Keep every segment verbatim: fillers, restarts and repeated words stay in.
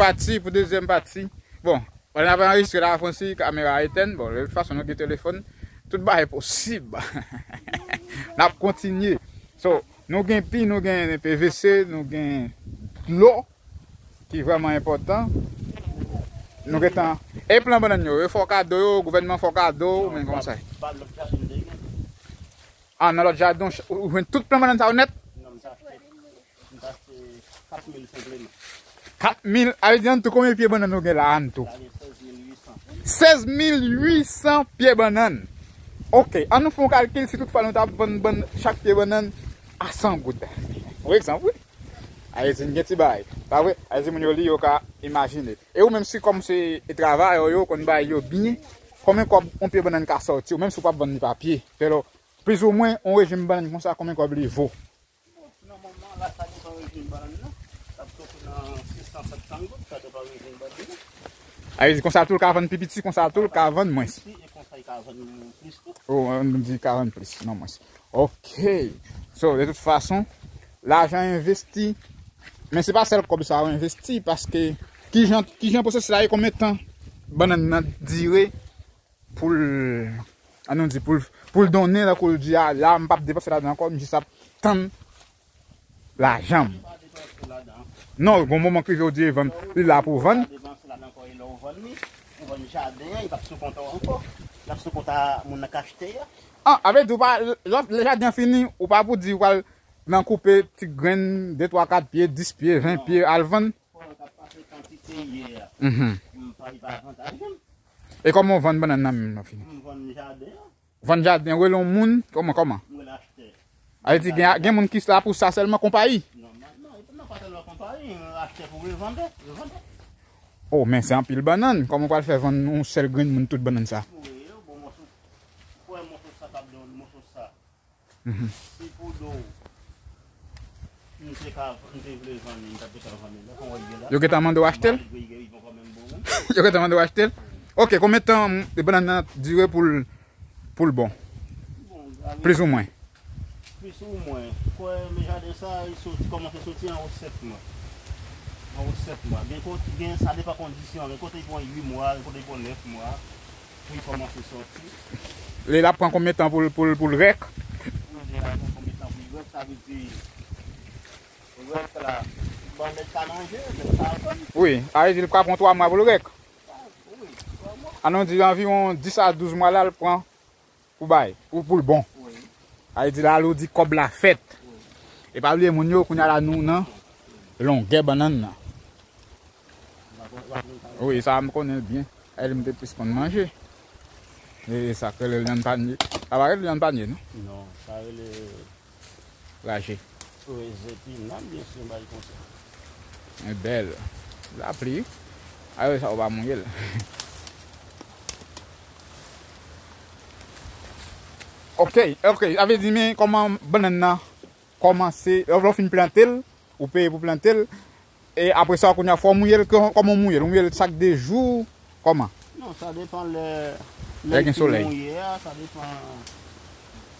pati, pou dezyèm pati. Bon, pandan n ap anrejistre la, Fransi, kamera a etèn. Bon, de tout fason, nou gen telefòn. Tout bagay posib. N ap kontinye. So, nou gen pi, nou gen P V C, nou gen dlo, ki vrèman enpòtan. Nou gentan. E plan bannann yo, yo fè w kado yo, gouvènman fè w kado, ou menm kòman sa ye? Ah, nan lòt jaden, ou, ou jwenn tout plan bannann sa yo nèt? Non, m te achte, m te achte kat mil senpleman. Kat mil, a vle di an tou, konbyen pye bannann nou gen la, an tou? Sa gen sèz mil uit san. Sèz mil uit san pye bannann. Ok, an nou fè yon kalkil, si tout fwa nou t ap vann bann, chak pye bannann a san goud. Yon egzanp, wi. A vle di, n gen ti bagay. Pa vre? A vle di, moun yo li, yo ka imajine. E ou menm, si kòm se travayè yo, konn bay yo byen, konbyen kòb yon pye bannann ka sòti, ou menm si w p ap vann li pa pye? Plis ou mwen, yon rejim bannann konsa, konbyen kòb li vo? Bon, nan moman la, sa depann rejim bannann nan. L ap soti nan sis san, sèt san goud, sa depann rejim bannann nan. A vle di, konsa tou, l ka vann pi piti, konsa tou, l ka vann mwens. Pi piti, e konsa, l ka vann plis tou. Oh, nou di ka vann plis, non mwens. Ok. So, de tout fason, lajan envesti, men se pa sèl kòb sa yo envesti, paske kijan, kijan pwosesis la ye, konbyen tan bannann nan dire pou l, an nou di, pou l, pou l donnen, tankou l di, a, la, m p ap depanse ladan ankò, m jis ap tann lajan m. Non, gon moman k rive, ou di, vann, li la pou vann. Ou vann jaden an, li p ap sou kont ou ankò. L ap sou kont a moun nan k achte a. Ah, a vle di, ou pa, lè, lè jaden an fini, ou pa pou di, ou pral nan koupe ti grenn, de, twa, kat pye, dis pye, ven pye, al vann. Fò w ka pase kantite yè a. Mhm. M pa, li pa avantaj m. E kòman w vann bannann nan menm lè w fini? M vann jaden an. Vann jaden, rele yon moun, kòman, kòman? M rele achtè. A vle di, gen, gen moun ki la pou sa sèlman, konpayi? Non, non, non, non, pa sèlman konpayi, achtè pou revande, revande. Oh, men se anpil bannann, kòman w pral fè vann yon sèl grenn moun tout bannann sa? Wi, yon bon mòso, premye mòso sa k ap donn, mòso sa. Mhm. Si pou do, m te ka, m te vle vann li, m t ap gentan vann li. Lè kon wè l gen la. Yo gentan mande w achte l? Malgre l gen, li gon kòm menm bon moun. Yo gentan mande w achte l? Ok, konbyen tan bannann nan dire pou l, pou l bon? Bon, gade. Plis ou mwen? Plis ou mwen. Kwè, men jaden sa, li soti, kòmanse soti anwo sèt mwa. Anwo sèt mwa. Gen kote, gen, sa depann kondisyon. Gen kote li pran uit mwa, gen kote li pran nèf mwa. Pou l kòmanse sòti. Li, l ap pran konbyen tan pou l, pou l, pou l rèk? Manje a pran konbyen tan pou l rèk, sa vle di, rèk la, bon, nèg ka manje, nèg ka vann. Wi, sa vle di l ka pran twa mwa pou l rèk. Wi, twa mwa. Ann di anviwon dis a douz mwa la, l pran pou bay, pou, pou l bon. Wi. Sa vle di la, l ou di kòb la fèt. Wi. E pa bliye moun yo, kounye a la, nou nan longè bannann nan. Wi, sa a m konnen l byen. E li m te plis konn manje. E sa k rele lyann panye. Sa pa rele lyann panye, non? Non, sa rele raje. Wi, zepi nan, byen si, yon bagay konsa. E bèl. Lapli. Ayo, sa ou pa mouye l. Ok, ok. Sa vle di, men kòman bannann nan kòmanse, lè w fin plante l, ou peye pou plante l, e apre sa, kounye a, fò w mouye l, kò-, kòman w mouye l? Ou mouye l chak de jou, kòman? Non, sa depann lè, lè l fin mouye a, sa depann,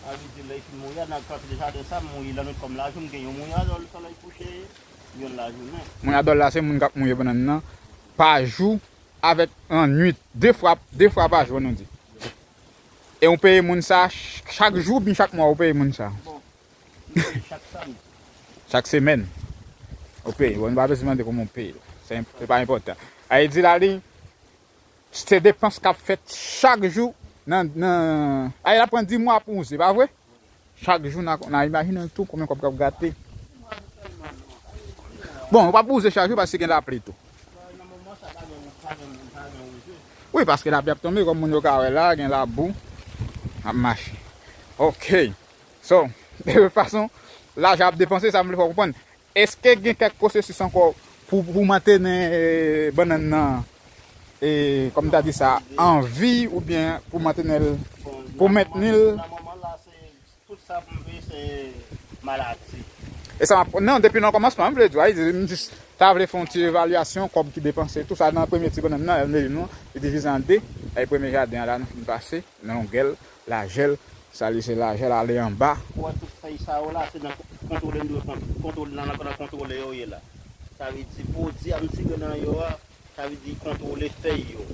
sa vle di lè l fin mouye a, nan kantite jaden sa, m mouye lannwit kòm lajounen, m gen yon mouye a dòl, solèy kouche, yon lajounen. Mouye a dòl la, se moun k ap mouye bannann nan, pa jou, avèk lannwit, de fwa, de fwa pa jou, nou di. E ou peye moun sa ch-, chak jou, oubyen chak mwa ou peye moun sa? Bon, chak semèn. Chak semèn. Ou peye. Bon, nou pa bezwen mande kòman ou peye l. Se, se pa enpòtan. Sa vle di la, li, se depans k ap fèt chak jou nan, nan, a, l ap pran dis mwa pou wouze, pa vre? Chak jou, n a, n a imajine tou konbyen kòb k ap gate. Bon, ou p ap wouze chak jou paske gen lapli tou. Wi, paske lapli ap tonbe, kòm moun yo ka wè la, gen labou, ap mache. Ok. So, de tout fason, lajan ap depanse, sa m vle fè w konprann. Èske gen kèk pwosesis ankò pou, pou mantenen, e, bannann nan, e, kòm ta di sa, an vi, oubyen pou mantenen l, pou mentni l? Nan moman la, se, tout sa pou m peye, se maladi. E sa m ap, non, depi nan kòmansman, m vle di w, a, m jis ta vle fè yon ti evalyasyon, kòb ki depanse, tout sa nan premye ti bannann nan, nou, li divize an de, e premye jaden an la, nou fin pase, nan longè l, lajè l, sa li se lajè l ale anba. Ou wè tout fèy sa yo la, se nan kontwole nou dwe kont-, kontwole nan, nan, nan kontwole yo ye la. Sa vle di pwodui a m tire nan yo a, sa vle di kontwole fèy yo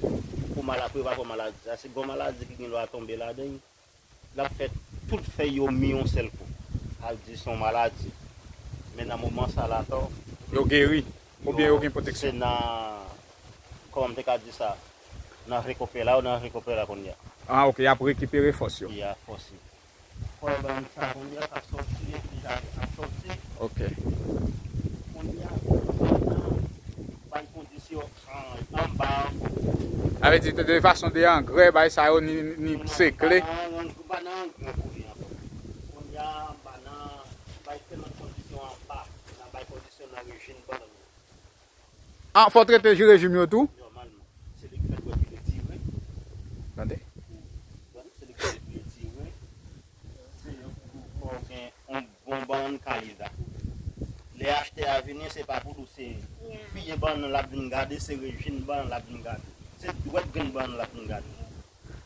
pou mal apre pa pran maladi. Sa se gwo maladi ki gen dwa tonbe ladan l. L ap fè tout fèy yo mi yon sèl kou. Al di se yon maladi. Men nan moman sa la atò, yo geri. Oubyen yo gen pwoteksyon. Se nan, kòman m te ka di sa, nan rekopè la, yo nan rekopè la kounye a. Ah, ok, y ap rekipere fòs yo. Y a fòs yo. Fò yo ban m sa kounye a, k ap sòti, epi deja ap sòti. Ok. Kounye a, bay kondisyon an, anba ankò. Sa vle di, de fason de angrè, bay sa yo, ni, ni sekle. M pa nan, m pa nan angrè kounye a ankò. Kounye a, m pa nan, bay tèlman kondisyon anba, m nan bay kondisyon nan rejim bannann. Ah, fò w trete rejim yo tou? Nòmalman. Se li k fè dwèt li retire. Tande. Ou konprann? Se li k fè dwèt li retire. Se yon pou fò w gen yon bon bannann kalite. Lè achtè a vini, se pa pou l ou se piye bannann l ap vin gade, se rejim bannann l ap vin gade. Se dwèt grenn bannann l ap vin gade.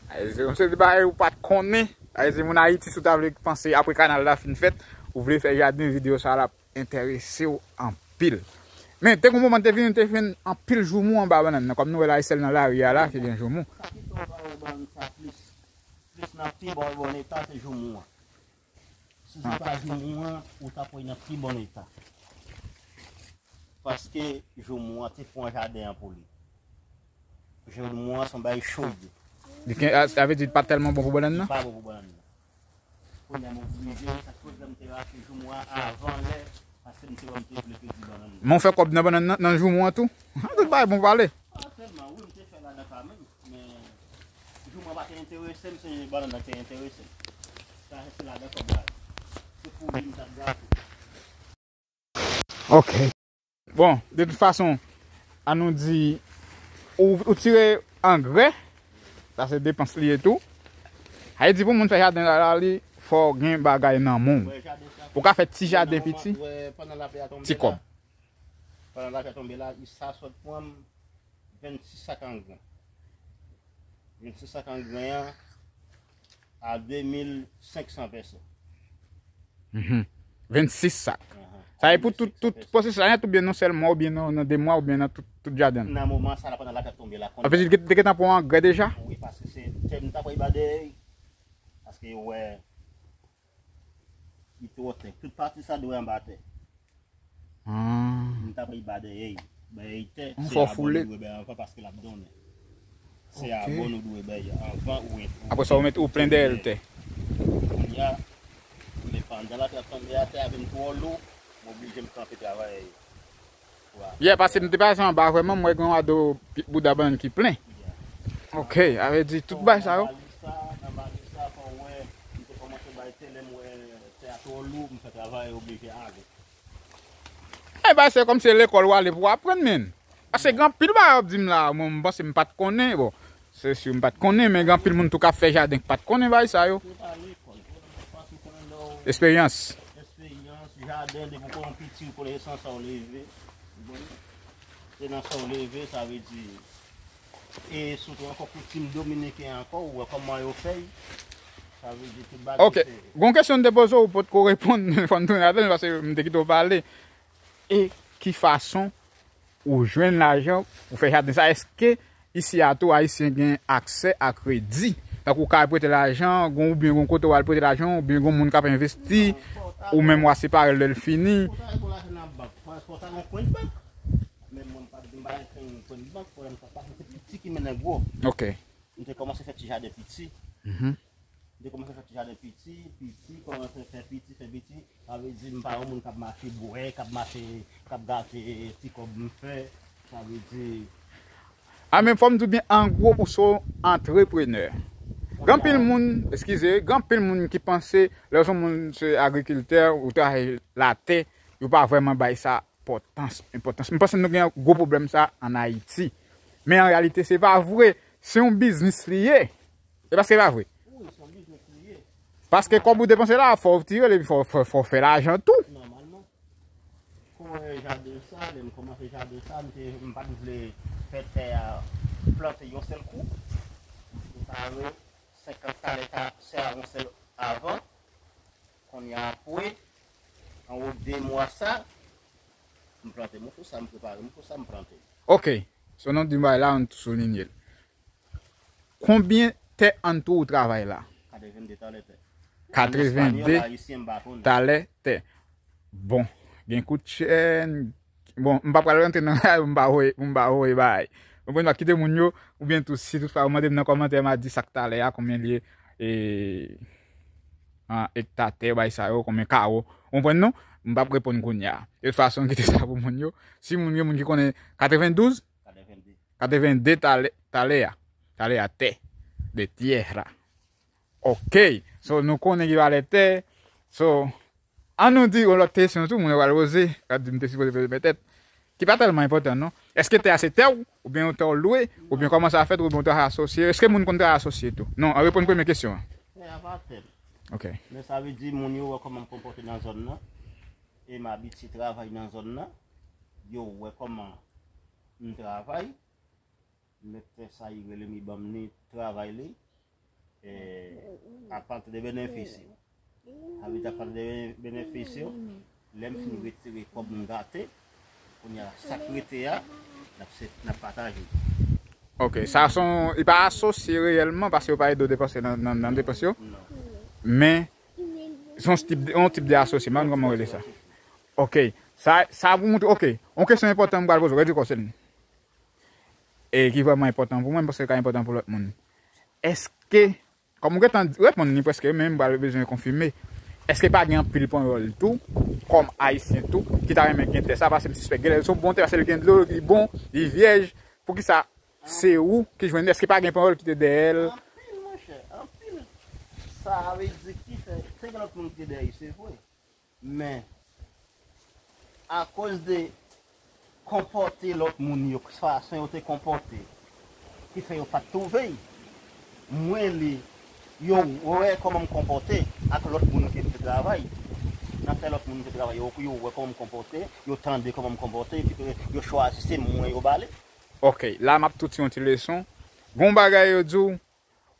Ay, se yon seri de bagay ou pa t konnen. Ay, se moun Ayiti, si w ta vle panse apre kanal la fin fèt, ou vle fè jaden, videyo sa l ap enterese w anpil. Men, te gon moman te vini, te jwenn anpil joumou anba bannann nan. Kòm nou wè la, e sèl nan lari a la ki gen joumou. Sa ki fè w pa wè bannann sa plis, plis nan pi bon, bon eta, se joumou an. Si se pa joumou an, ou t ap wè nan pi bon eta. Paske joumou an te pran jaden an pou li. Joumou an se yon bagay cho li ye. Li gen, a, sa vle di li pa tèlman bon pou bannann nan? Li pa bon pou bannann nan. Kounye a, m oblije, sa k fè m te rache joumou an avan lè, paske m te wè m te vle pèdi bannann nan. Men w fè kòb nan bannann nan, nan joumou an tou? Tout bagay bon pale. Pa tèlman, wi, m te fè ladan kanmenm, men joumou an pa te enterese m, se bannann nan te enterese m. Sa, se ladan kòb la. Se pou li m t ap gate. Ok. Bon, de tout fason, an nou di, ou, ou tire angrè, sa se depans li ye tou. Sa vle di pou moun fè jaden la, la, li, fò gen bagay nan men w. Ou ka fè ti jaden piti, ti kòb. Pandan lapli a tonbe la, sa sot pran m vennsis sak angren. Vennsis sak angren an a de mil senk san pèso. Mhm. Vennsis sak. Sa e pou tout, tout pwosesis la nèt oubyen nan sèl mwa oubyen nan, nan de mwa oubyen nan tout, tout jaden? Nan moman sa la pandan lapli ap tonbe la. An vle di, te gentan pran angrè deja? Wi, paske se tè m ta pral ba dèyè. Paske yo wè li twò tèk. Tout pati sa dwe anba tè. Ah. M ta pral ba dèyè. Ba dèyè tè, se abon nou dwe bay anvan paske l ap donnen. Se abon nou dwe bay anvan ou. Apre sa, ou met, ou plen dèyè l tè. Kounye a, men pandan lapli ap tonbe a, tè a vin twò lou, m oblije m kanpe travay. Yeah, paske m te pase anba vrèman, m wè gen yon ado pi-, bouda bannann ki plen. Ok, sa vle di tout bagay sa yo. Nan valiz sa, nan valiz sa, fò w wè, m te kòmanse bay tè, lè m wè tè a twò lou, m fè travay oblije ale. E bay se kòmsi se lekòl w ale pou w aprann, men. Paske gen anpil bagay w ap di m la, mwen, m panse m pa t konnen, bon. Se si m pa t konnen, men gen anpil moun tou k ap fè jaden k pa t konnen bagay sa yo. Se pa lekòl, se pa sou konnen lè w. Esperyans. Esperyans, jaden, depi w konnen w piti, w konnen se nan sa w leve. Ou konprann? Se nan sa w leve, sa vle di. E sitou ankò koutim dominiken ankò, ou wè kòman yo fè l. Sa vle di tout bagay. Ok. Gon kesyon m te poze w, ou potko reponn, fò m tounen adan l, paske m te kite w pale. E ki fason ou jwenn lajan pou fè jaden sa? Èske isi a tou, Ayisyen gen aksè a kredi? Tankou w ka al prete lajan, gon, oubyen gon kote w al prete lajan, oubyen gon moun k ap envesti, ou menm w a separe l lè l fini. Fò w ta al pran lajan nan bank. Fò w ta gon kont bank. Men mwen, m pa, m pa gen kont bank, pwoblèm sa, paske se piti ki mennen gwo. Ok. M te kòmanse fè ti jaden piti. Mhm. M te kòmanse fè ti jaden piti, piti, kòmanse fè piti, fè piti. Sa vle di m pa yon moun k ap mache bwè, k ap mache, k ap gate ti kòb m fè. Sa vle di. A, men fò m di w byen, an gwo, ou se yon antreprenè. Gen anpil moun, eskize, gen anpil moun ki panse, lè w se yon moun, se agrikiltè, ou travay latè, yo pa vrèman bay sa enpòtans, enpòtans. M panse nou gen gwo pwoblèm sa an Ayiti. Men an reyalite, se pa vre. Se yon biznis li ye. E paske se pa vre. Wi, se yon biznis li ye. Paske kòb ou depanse la, fò w tire l, epi fò, fò, fò w fè lajan tou. Nòmalman. Kòm jaden sa, lè m kòmanse jaden sa, m te, m pa t vle fè tè a plante yon sèl kou. M ta vle senkant kalè ta, se a yon sèl avan. Kounye a apre, anwo de mwa sa, M plante, m fè sa, m prepare, m fè sa, m plante. Ok. So, nou di bay la, nou soulinye l. Konbyen tè an tou ou travay la? Katrevenndde talè tè. Katrevenndde talè tè. Bon, gen kout chèn. Bon, m pa pral rantre nan sa yo, m pa voye, m pa voye bay. Ou konprann, m ap kite moun yo, oubyen tou, si toutfwa yo mande m nan kòmantè, m a di sa k talè a, konbyen l ye, e, an ekta tè, bay sa yo, konbyen kawo. Ou konprann, non? M p ap reponn kounye a. De tout fason, kite sa pou moun yo. Si moun, gen moun ki konnen katrevendouz? Katrevenndde. Katrevenndde talè, talè a. Talè a tè. De tierra. Ok. So, nou konnen ki valè tè. So, an nou di yon lòt kesyon tou, moun yo pral poze. Gad, di m te sipoze poze petèt. Ki pa tèlman enpòtan, non. Èske tè a se tè w? Oubyen yon tè w lwe? Oubyen kòman sa fèt? Oubyen w ta asosye? Èske moun konn ta asosye tou? Non, an reponn premye kesyon an. Tè a pa tè m. Ok. Men sa vle di moun yo wè kòman m konpòte nan zòn nan. E m abitye travay nan zòn nan. Yo wè kòman m travay. Mèt tè sa, li rele m, li ban m ni travay li. E, apati de benefis yo. Sa vle di apati de benefis yo, lè m fin retire kòb m gate, kounye a sa k rete a, n ap se, n ap pataje. Ok, sa se yon, li pa asosye reyèlman paske yo pa ede w depanse nan, nan, nan depans yo. Non. Men, se yon tip de, yon tip de asosye, m pa konn kòman w rele sa. Ok, sa, sa pou montre, ok, yon kesyon enpòtan m pral poze w, redi kò w, Celine. E ki vrèman enpòtan pou mwen, m panse l ka enpòtan pou lòt moun. Èske, kòm ou gentan reponn li prèske, men m pral bezwen konfime, èske pa gen anpil panyòl tou, kòm ayisyen tou, ki ta renmen gen tè sa, paske m sispèk genlè se yon bon tè, paske l gen dlo, li bon, li vyèj, poukisa se ou ki jwenn li, èske pa gen panyòl ki te dèyè l? Anpil, monchè, anpil. Sa vle di ki fè, se gen lòt moun ki te dèyè l, se vre. Men, akoz de konpòte lòt moun yo, fason yo te konpòte, ki fè yo pa t twouve l. Mwen li, yo wè kòman m konpòte ak lòt moun ke m te travay. Nan fè lòt moun te travay, yo, yo wè kòman m konpòte, yo tande kòman m konpòte, epi yo chwazi se mwen yo ba li. Ok, la m ap tou tire yon ti leson. Gon bagay yo di w,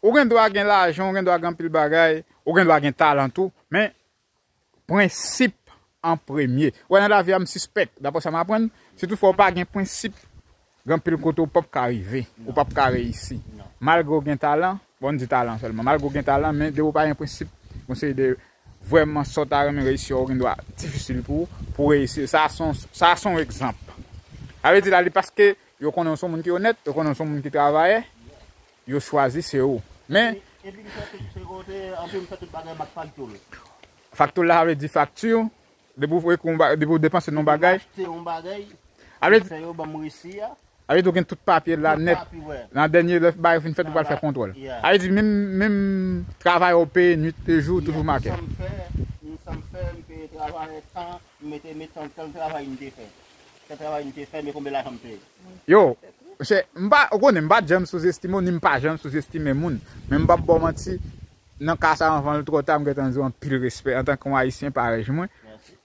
ou gen dwa gen lajan, ou gen dwa gen anpil bagay, ou gen dwa gen talan tou, men prensip an premye. Ou wè nan lavi a m sispèk, daprè sa m aprann, si toutfwa w pa gen prensip, gen anpil kote w p ap ka rive, ou p ap ka reyisi. Malgre w gen talan, bon, n di talan sèlman, malgre w gen talan, men depi w pa gen prensip, yon seri de vrèman sa w ta renmen reyisi a, ou gen dwa difisil pou ou, pou w reyisi. Sa se yon, sa se yon egzanp. Sa vle di la, li paske yo konnen w se yon moun ki onèt, yo konnen w se yon moun ki travayè, yo chwazi se ou. Men, epi m fè tout, se kote, anpil m fè tout bagay m ak fakti l. Fakti la, sa vle di fakti, depi w ekri yon ba-, depi w depanse nan yon bagay, achte yon bagay, sa vle di, fè yo ban m resi a. Sa vle di w gen tout papye la nèt. Tout papye, wè. Nan dènye lè bagay fin fèt, ou pral fè kontwòl. Yeah. Sa vle di menm, menm travay ou peye nwit e jou, toujou make. Sa m fè, sa m fè, m peye travayè tan, m mete, mete tan, tan travay m te fè. Tan travay m te fè, men konbyen lajan m peye. Yo, monchè, m pa, ou konnen, m pa janm souzestime w, ni m pa janm souzestime moun. Men m p ap ba w manti, nan ka sa, anvan l twò ta, m gentan di w anpil respè. Antanke yon ayisyen parèy mwen,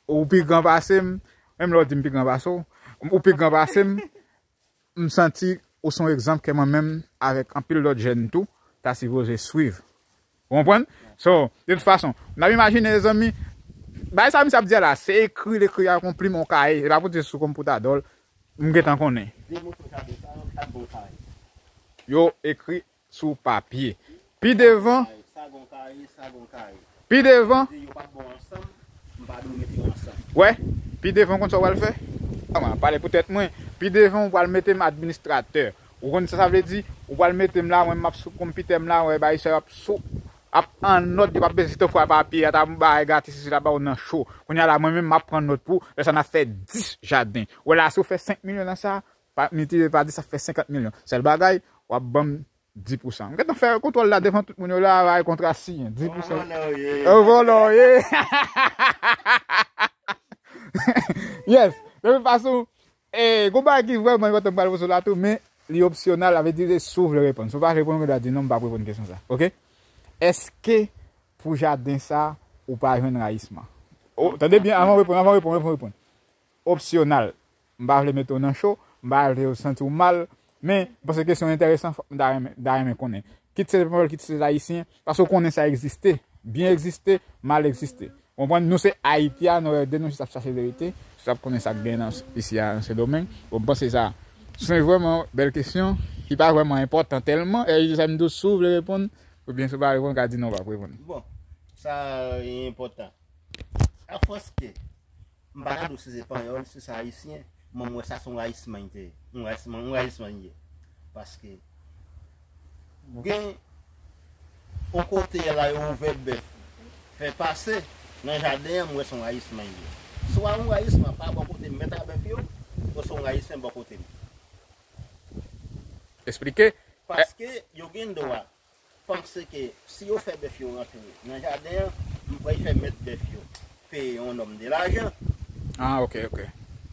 ou pi gran pase m, menm lè w di m pi gran pase w, ou pi gran pase m, m santi ou se yon egzanp ke mwen menm, avèk anpil lòt jèn tou, ta sipoze swiv. Ou konprann? So, de tout fason, n ap imajine, mezanmi, bagay sa misye ap di a la, se ekri, l ekri ak yon plim, yon kaye, e pa pou di sou konpitadò l, m gentan konnen. Demontre w sa, sa, sa bon kaye. Yo ekri sou papye. Pi devan, sa gon kaye, sa gon kaye. Pi devan, si yo pa t bon ansanm, m pa dwe mete yo ansanm. Wè, pi devan, konn sa w pral fè? A, mwen ap pale pou tèt mwen. Pi devan, ou pral mete m administratè. Ou konn sa sa vle di? Ou pral mete m la, mwen m ap sou konpitè m la, wè, bay sa yo ap sou, ap an nòt, yo p ap bezwen fwa papye, ata m bay gate, sesi la ba w nan cho. Kounye a la, mwen menm, m ap pran nòt pou, lè sa n ap fè dis jaden. Wè la, si w fè senk milyon nan sa, pa, m itilize pa dis, sa fè senkant milyon. Sèl bagay, w ap ban m dis pousan. M gentan fè kontwòl la devan tout moun yo la, bay kontra siyen, dis pousan. Yon vòlè w ye. Yon vòlè w ye. Yes. De tout fason, e, gon bagay ki vrèman enpòtan m pral poze w la tou, men li opsyonal, sa vle di si w vle reponn. Si w pa vle reponn, ou gen dwa di non, m p ap reponn kesyon sa. Oke? Èske pou jaden sa, ou pa jwenn rayisman? O, tande byen, anvan w reponn, anvan w reponn, anvan w reponn. Opsyonal. M pa vle mete w nan cho, m pa vle w santi w mal, men m panse kesyon enteresan, fòk m ta renmen, m ta renmen konnen. Kit se panyòl, kit se ayisyen, paske w konnen sa egziste, byen egziste, mal egziste. Ou konprann? Nou se Ayiti a, nou ede nou, si t ap chache verite, si t ap konnen sa k gen nan, isi a, nan Sendomeng. Bon, m panse sa. Se vrèman bèl kesyon, ki pa vrèman enpòtan tèlman. E sa m di w, si w vle reponn, oubyen si w pa reponn, w ka di non, w p ap reponn. Bon, sa e enpòtan. Afòs ke m pa ka di w si se panyòl, si se ayisyen, mwen, m wè sa se yon rayisman li te ye. Yon rayisman, yon rayisman li ye. Paske gen yon kote la, yo ouvè bèf, fè pase nan jaden an, m wè se yon rayisman li ye. Swa yon rayisman pa bò kote mèt a bèf yo, oswa yon rayisman bò kote m. Eksplike. Paske yo gen dwa panse ke si yo fè bèf yo rantre nan jaden an, m pral fè mèt bèf yo peye yon nonm de lajan. Ah, ok, ok.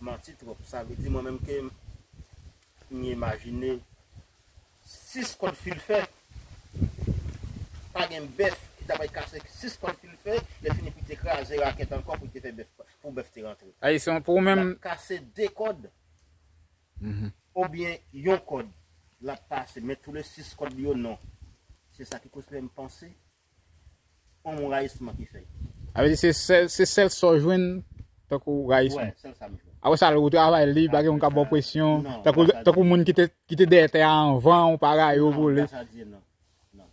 Manti twòp. Sa vle di mwen menm ke m imajine sis kòd filfè. Pa gen bèf ki ta pral kase sis kòd filfè, lè fini pou te kraze rakèt ankò pou te fè bèf, pou bèf te rantre. Ayisyen, pou ou menm. L ap kase de kòd. Mhm. Oubyen yon kòd, l ap pase, men tou le sis kòd yo non. Se sa ki koz fè m panse yon rayisman ki fèt. Sa vle di se sèl, se sèl sa w jwenn tankou rayisman. Wè, sèl sa m jwenn. Apre sa, ou travay lib, pa gen moun k ap ba w presyon. Non, tankou, tankou moun ki te, ki te dèyè tè a anvan, ou pa rayi yo pou li. Non, m pa sa di non. Non.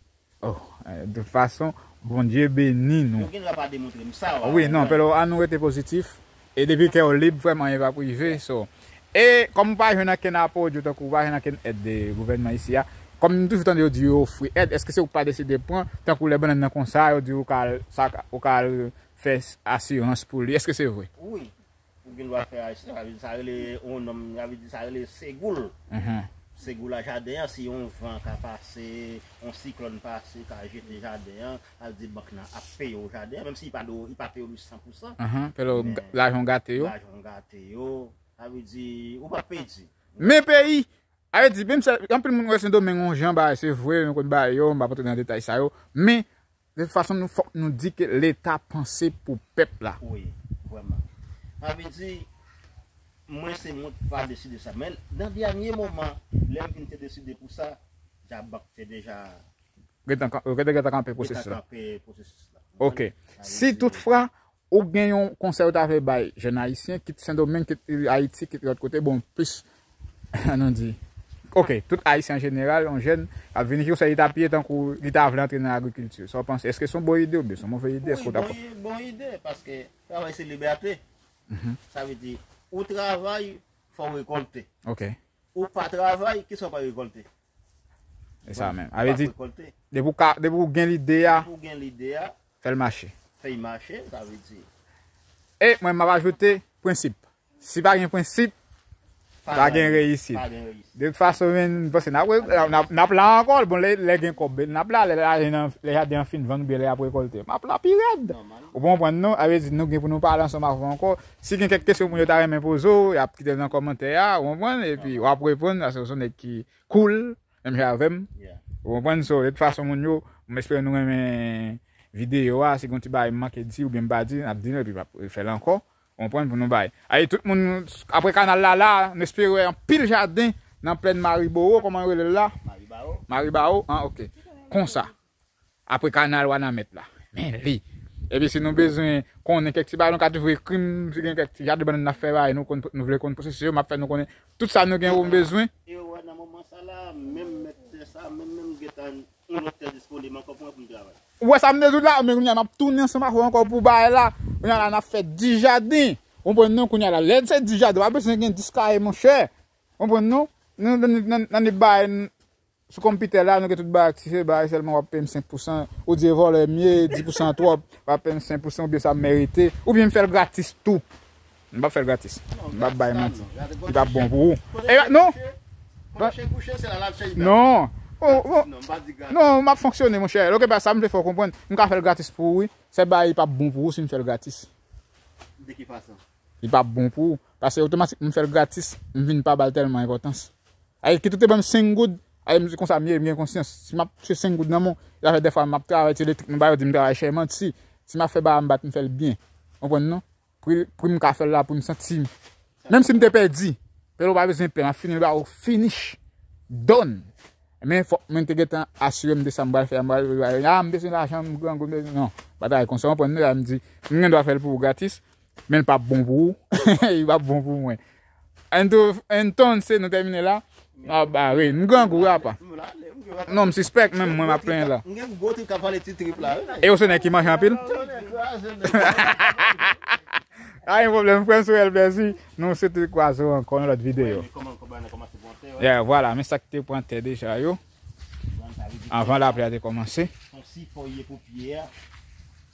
Oh, eh, de tout fason, Bondye beni nou. Yo gen dwa pa demontre m sa. Wi, non, pèlo, ann nou rete pozitif. E depi kè w lib, vrèman, anyen p ap rive. So, e kòm ou pa jwenn ankenn apò, ou tankou ou pa jwenn ankenn èd de gouvènman isi a, kòm m toujou tande yo di yo ofri èd, èske se ou k pa deside pran, tankou lè bannann nan konsa, yo di ou ka al, sa, ou ka al fè asirans pou li, èske se vre? Wi. Ou gen dwa fè ayisyen, sa vle di sa rele yon nonm, sa vle di sa rele segoul. Mhm. Segoul a jaden an, si yon van ka pase, yon siklòn pase, ka jete jaden an, sa vle di bank nan ap peye w jaden an, menm si li pa do, li pa peye w li san pou san. Mhm, pèlo, men lajan w gate yo. Lajan w gate yo, sa vle di, ou p ap pèdi. Men peyi, sa vle di, menm si anpil moun wè Sendomeng yon jan bagay, se vre, nou konn bagay yo, m p ap antre nan detay sa yo, men de tout fason, nou, fòk nou di ke Leta panse pou pèp la. Wi, vrèman. Sa vle di, mwen se mwen ki pa deside sa. Men nan dènye moman, lè m vin te deside pou sa, ja bank te deja gentan, gentan, gentan kanpe pwosesis la. Gentan kanpe pwosesis la. Ok. Sa vle di, si toutfwa, ou gen yon konsèy ou ta vle bay jèn ayisyen, kit Sendomeng, kit Ayiti, kit lòt kote, bon, plis, ann nou di, ok, tout ayisyen an jeneral, yon jèn k ap vini, ki konsèy li ta piye tankou li ta vle antre nan agrikilti? Sa w panse? Èske se yon bon ide oubyen se yon move ide? Èske w ta... Wi, bon, bon ide, paske travay se libète. Mhm. Sa vle di, ou travay, fò w rekòlte. Ok. Ou pa travay, kisa w pral rekòlte? E sa menm. Sa vle di, depi w ka, depi w gen lide a, depi w gen lide a, fè l mache. Fè l mache, sa vle di. E mwen, m ap ajoute prensip. Si pa gen prensip, pa gen reyisit. Pa gen reyisit. De tout fason, men, m panse n ap, n ap, n ap la ankò. Bon, lè, lè gen kòb, n ap la. Lè, lè, lè jaden an fin vann oubyen lè y ap rekòlte, m ap la pi rèd. Nòmal. Ou konprann, non? Sa vle di, nou gen pou nou pale ansanm avè w ankò. Si gen kèk kesyon moun yo ta renmen poze w, y ap kite l nan kòmantè a, ou konprann? Epi w ap reponn, paske w se yon nèg ki cool, menm jan avè m. Yeah. Ou konprann? So, de tout fason, moun yo, m espere nou renmen videyo a. Si gen yon ti bagay m manke di oubyen m pa di, n ap di l, epi m ap refè l ankò. Ou konprann? Pou nou bay. Ay, tout moun, apre kanal la, la, nou espere wè anpil jaden nan plèn Mariboro, kòman yo rele l la? Maribao. Maribao, an, ok. Konsa. Apre kanal Wanament la. Men li. Epi si nou bezwen konnen kèk ti bagay, nou ka toujou ekri m, si gen kèk ti jaden bannann n ap fè bay, nou konn, nou vle konn pwosesis yo, m ap fè nou konnen tout sa nou gen pou bezwen. E w wè nan moman sa la, menm mèt tè sa, menm, menm gentan yon lòt tè disponib ankò pou mwen pou m travay. Ou wè sa m te di w la, men kounye a m ap tounen ansanm avè w ankò pou bagay la. Kounye a la, n ap fè dis jaden. Ou konprann non? Kounye a la, lè se dis jaden, w pa bezwen gen dis kaye, monchè. Ou konprann non? Nou, nan, nan, nan, nan bay, sou konpitè la, nou gen tout bagay, si se bagay sèlman w ap peye m senk pousan, ou di e vòlè m ye, dis pousan twòp, w ap peye m senk pousan oubyen sa m merite, oubyen m fè l gratis tou. M p ap fè l gratis. M p ap bay manti. Li p ap bon pou ou. E, non. Kote chen kouche, se la l ap chen. Non. Oh, oh. Non, m ap fonksyone, monchè. Oke, pa sa m vle fè w konprann. M ka fè l gratis pou ou, wi. Se bagay li p ap bon pou ou si m fè l gratis. De ki fason? Li p ap bon pou ou. Paske otomatik, m fè l gratis, m vin pa ba l tèlman enpòtans. Ay, kit ou te ban m senk goud, ay, m di konsa m ye, m gen konsyans. Si m ap touche senk goud nan men w, sa fè dèfwa m ap travay ti elektrik, m ba yo di m travay chè, manti. Si m ap fè bagay, m bat, m fè l byen. Konprann non? Pri, pri m ka fè l la, pou m santi m. Menm si m te pèdi, pèlo pa bezwen pè, m ap fini l ba ou finish. Done. Men fòk mwen te gentan asire m de sa m pral fè a, m pral, a, m bezwen lajan, m grangou, m bezwen, non. Bagay konsa, w konprann, m di, m gen dwa fè l pou ou gratis, men l p ap bon pou ou. Li p ap bon pou mwen. Anto-, entonces, nou tèmine la. Ah, bah, wi, m grangou, apa. Non, m sispèk, menm mwen, m ap plenyen la. M gen gwo trip k ap pale ti trip la, wi. E ou se nèg ki manje anpil? A, yon pwoblèm, frè m, sou L P S I. Nou se te kwaze ankò nan lòt videyo. Yeah, vwala, men sa ki te pran tè deja yo. Anvan lapli a te kòmanse. Son sipò ye pou pye a.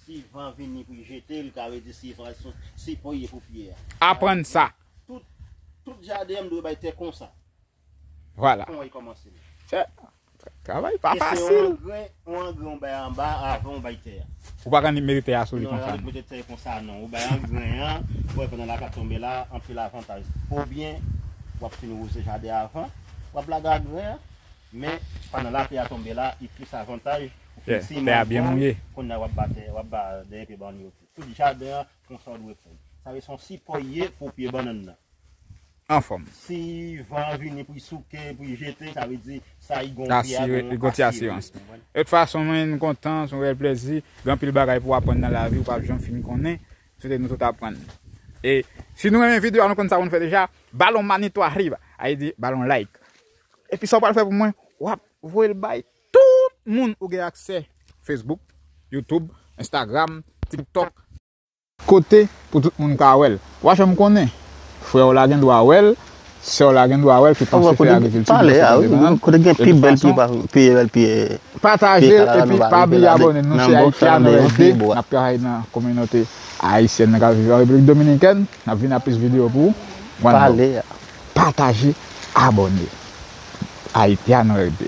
Si van vini pou jete l, ka vle di si van, son sipò ye pou pye a. Aprann sa. Tout, tout jaden an dwe bay tè konsa. Vwala. Kon w kòmanse. Travay pa fasil. E se yon angren, yon angren w bay anba avan w bay tè a. Ou pa ka mete tè a sou li konsa. Non, ou mete tè konsa non. Ou bay angren an, ou wè pandan lapli ap tonbe la, anpil avantaj. Oubyen, w ap fin wouze jaden avan, w ap lage angren an, men pandan lapli a tonbe la, li plis avantaj. Ou fin simen tè a byen mouye. Kounye a w ap ba tè, w ap ba dèyè pye bannann yo tou. Tout jaden an, konsa w dwe fè l. Sa vle se yon sipò ye pou pye bannann nan. Anfòm. Si van vini pou l souke, pou l jete, sa vle di sa li gon pye a, li gon ti asirans. De tout fason, mwen, m kontan, se yon rèl plezi. Gen anpil bagay pou w aprann nan lavi, ou p ap janm fin konnen. M swete nou tout aprann. E si nou renmen videyo a, nou konn sa pou nou fè deja. Balon manito arriba. A vle di, balon like. Epi sa w pral fè pou mwen, w ap voye l bay tout moun ou gen aksè. Facebook, YouTube, Instagram, TikTok. Kote pou tout moun ka wè l. Ou pa janm konnen. Frè w la gen dwa wè l, sè w la gen dwa wè l, ki panse fè agrikilti, ki panse plante bannann, kote gen pi bèl pye, pi bèl pye. Pataje l epi pa bliye abòne. Nou se Haitiano L D, n ap travay nan kominote ayisyèn nan k ap viv an Repiblik Dominikèn. N ap vin ak plis videyo pou ou. Pale a. Pataje, abòne. Haitiano L D.